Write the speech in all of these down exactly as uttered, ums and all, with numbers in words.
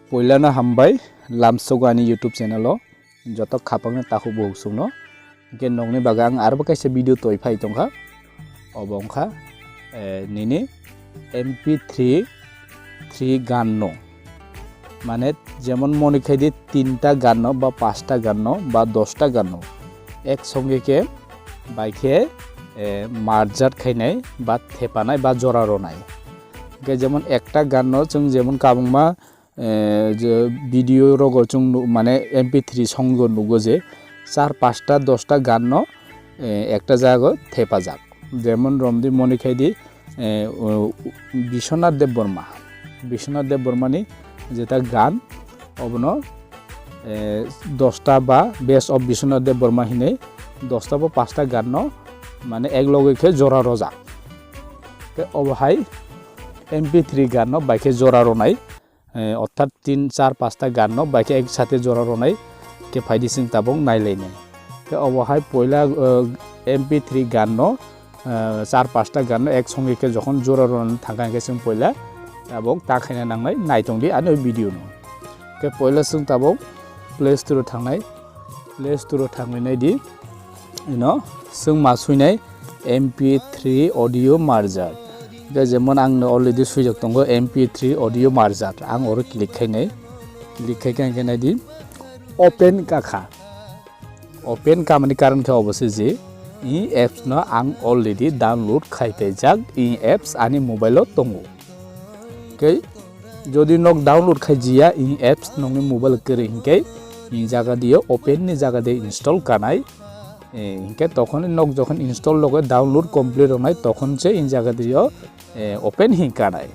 Poilano hambai lamsogo ani YouTube channel o joto khapangni takhuk bukhuk songno. Hingke nokni bagwi ang arbo kaisa video toi phai tongkha. Obo wngkha, eh, nini M P three, three ganno. Mane jemon moni khaidi tinta ganno ba pasta ganno ba dosta ganno. Ek songe ke bai khe, eh, merger khainai ba thepanai ba jora ronai. Hingke jemon ekta ganno chwng jemon kabangma, eh, je video rogo chwng nu-, mane M P three songo nugo je char pasta dosta ganno, eh, ekta jago thepajak. Jemon romdi moni khaidi, eh, o, Biswanath Debbarma. Biswanath Debbarmani jeta gan obono, eh, dosta ba Best of Biswanath Debbarma hinwi dosta ba pasta ganno mane ek loge khe jora rojak. Te obo hai M P three ganno bai khe jora ronai, eh, orthat tin, char, pasta ganno bai khe ek sathe jora ronai khe phaidi chwng tabuk nailainai. Te obo hai poila, eh, M P three ganno, eh, char, pasta ganno ek songe khe jokhon jora rona thangkha hingkhe chwng poila tabuk ta khaina nangnai naitongdi ani o video no. Khe poila chwng tabuk Play Store o thangnai, Play Store o thangwi naidi. Ino, chwng ma suinai M P three audio merger. Hingke jemon ang no already suijak tongo M P three audio merger. Ang oro click khainai. Click khaikha hingke naidi open kakha. Open kamani karon khe obo se je, i apps no ang already download khaipaijak, i apps ani mobile o tongo. Hingke jodi nok download khaijiya, i apps nokni mobile kwrwi hingke, i jaga dio open ni jaga de install kanai. Eh, hingke tokhon nok jokhon install logo download complete ronai tokhon se i jaga dio, eh, open hin kanai.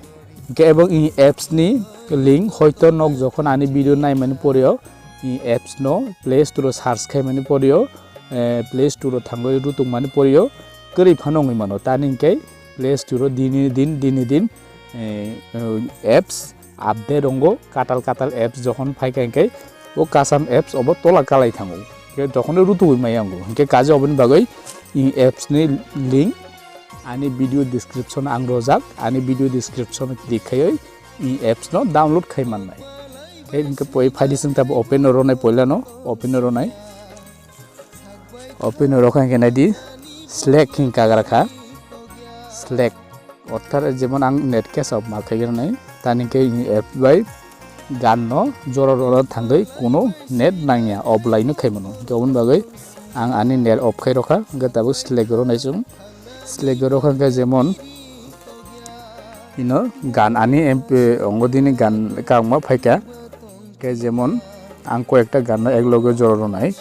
Hingke ebong i apps ni link hoito nok jokhon ani video naimani poreo i apps no Play Store o search khaimani poreo, eh, Play Store o thangwi rutukmani poreo kwrwi phano wngwi mano. Tani hingke Play Store o dini din, dini din, eh, eh, apps update wngo, katal katal apps jokhon phaikha hingke o kasam apps obo tola kalai thango. Hingke jokhon rutugwi maya wngo. Hingke kaje oboni bagwi i apps ni link ani video description ang rojak, ani video description click khaiwi i apps no download khai mannai. Hingke poi phaidi chwng tabuk open no ronai poila no, open no ronai. Open rok hingke naidi select hing kagra kha. Select orthat jemon ang net cash off ma khaigranai. Tani hingke app bai gan no jora rona thangwi kuno net nangya offline no khaimano. Hingke oboni bagwi ang ani net off khai rokha. Hingke tabuk select ronai chwng. Select rokha hingke jemon ino gan ani M P ongo dini gan kangma phaikha. Hingke jemon ang koi ekta gan no ek loge jora ronai.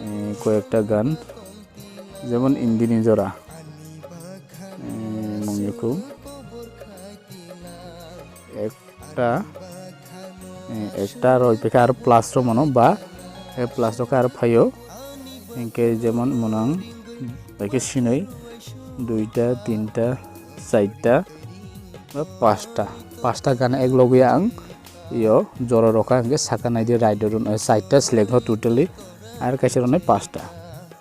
Eh, koi ekta gan, jemon Indini jora, eh, mungyaku ekta, eh, ekta roi pekha aro plus rok mano ba, eh, plus rok aro phaio, hingke jemon monang bai khe sinoi duita, tinta, charta ba pasta, pasta gana ek loge ang yo jora rokha hingke saka naidi right o run, eh, charta select no totally, ar kaisa rwnai pasta.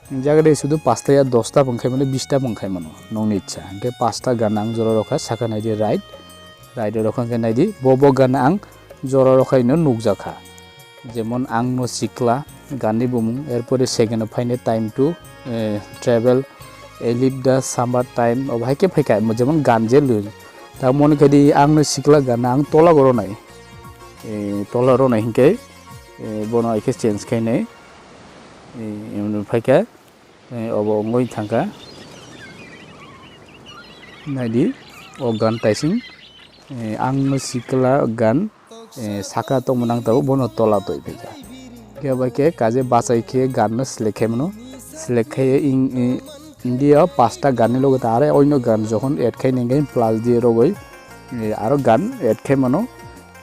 Jaga de sudu pasta ya dosta bung khai mano, bista bung khai mano, nongni ichha. Hingke pasta gana ang jora rokha saka naidi right, right o rokha hingke naidi bo, bo gana ang jora rokha ino nukjakha. Jemon ang no sikla ganni bumung, erpore second o phainai time to, eh, travel, I live the summer time, obo hai khe phaikha, jemon gan je lwng. Tamo ni khe di ang no sikla gana ang tola go ronai. Eh, tola ronai hingke, eh, bono hai khe change khainai. Eh, emon phaikha, eh, obo wngwi thangkha. Naidi, o gan taising, eh, ang no sikla gan, eh, saka tongma nang tabuk bono tola toi phaikha. Khe bai khe kaje bachai khe gan no select khai mano. Select khai in, in, India o pasta gan ni loge ta are oino gan jokhon add khai nang khe plus di rogoi, eh, aro gan add khai mano.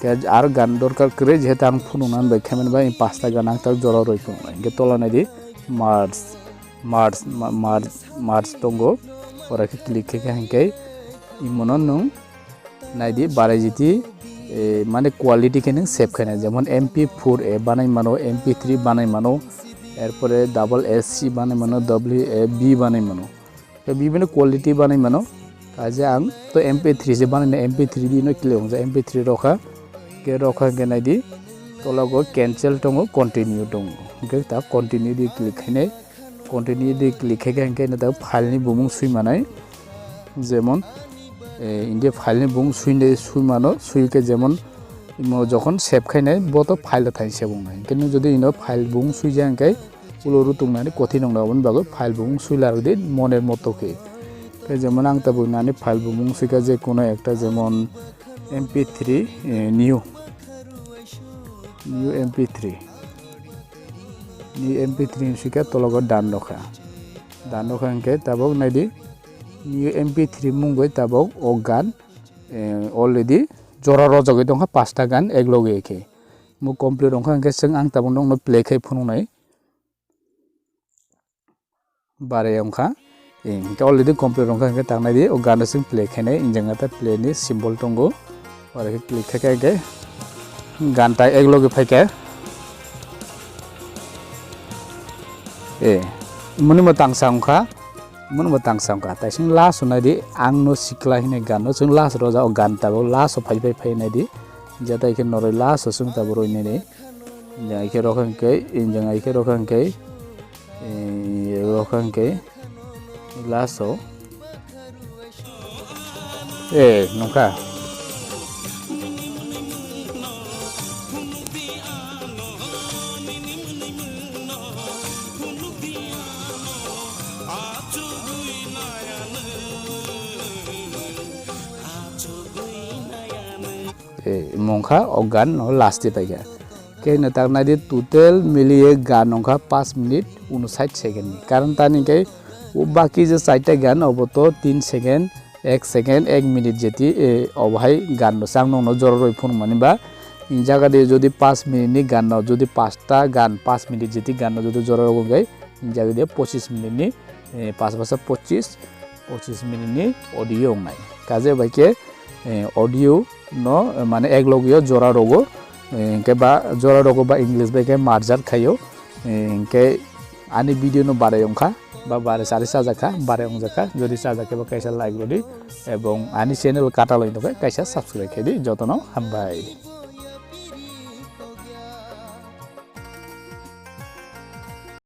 Khe aro gan dorkar kwrwi jehetu ang phunukna bai khai mani bai pasta gan ang tak jora roi phunuknai. Hingke tola naidi merge, merge, ma-, merge, merge tongo. Ora khe click khe khe hingke imono nwng naidi barai jiti, eh, mane quality khe nwng save khaina, jemon M P four A banai mano, M P three banai mano, erpore double S C banai mano, W A B banai mano. Khe bibino quality banai mano. Kaje ang to M P three se banai na, M P three bino kile ongja M P three rokha. Rokha hwnkhe naidi, tola go cancel tongo, continue tongo. Hwnkhe ta continue di click khainai, continue di click khaikhe hwnkhe nata file ni bumung swi manai. Jemon, eh, hwnkhe file ni bumung swinai swi mano, swi khe jemon imo jokhon save khainai, bo to file thani save wngnai. Hwnkhe nwng jodi ino file bumung swija hwnkhe ulo rutung nani kothin wngna, aboni bagwi file bumung swi larwdi moner moto khe. Khe jemon ang tabuk nani file bumung swikha je kono ekta jemon M P three, eh, new, new M P three, new M P three swikha tologo done rokha, done rokha hwnkhe tabuk naidi new M P three mungwi tabuk o gan, eh, already jora rojagwi tongkha pasta gan ekloge khe. Mo complete wngkha hwnkhe chwng ang tabuk nokno play khai phunuknai. Bare wngkha. Eh, hwnkhe already complete wngkha hwnkhe tangnai di, o gana chwng play khainai, injak nata play ni symbol tongo. Oro khe click khaikhe hwnkhe gan ta ekloge phaikha. Eh, mwnwi bo tangsa wngkha, mwnwi bo tangsa wngkha. Taising last o naidi, ang no sikla hinwi gan no chwng last o rojak, o gan tabuk last o phai phai phai naidi. Jata khe noroi last o chwng tabuk roi nini. Injang ai khe rokha hwnkhe, injang ai khe rokha hwnkhe, eh, rokha hwnkhe, last o. Eh, nokha. Eh, mungkha o gan no last e paikha. Khe no tak nai di, total miliye gan wngkha paanch minute unsait second ni. Karon tani khe o baki je chaita gan obo to tin second, ek second, ek minute jeti, eh, obo hai gan no chang nokno jora roi phunukmani ba. Jaga de jodi paanch minute ni gan no, jodi pasta gan paanch minute jeti gan no jodi jora rok wngkhe, jaga de pochis minute ni, eh, paanch pasta pochis, pochis minute ni audio wngnai. Kaje bai khe, eh, audio no, eh, mane ek logio jora rogo, eh, hwnkhe ba jora rogo ba English bai khe merger khaio, eh, hwnkhe ani video no barai wngkha ba barai sari chajakha, barai wngjakha, jodi chajakhe ba kaisa like rodi, ebong ani channel kataloi nokhe kaisa subscribe khaidi, jotono hambai.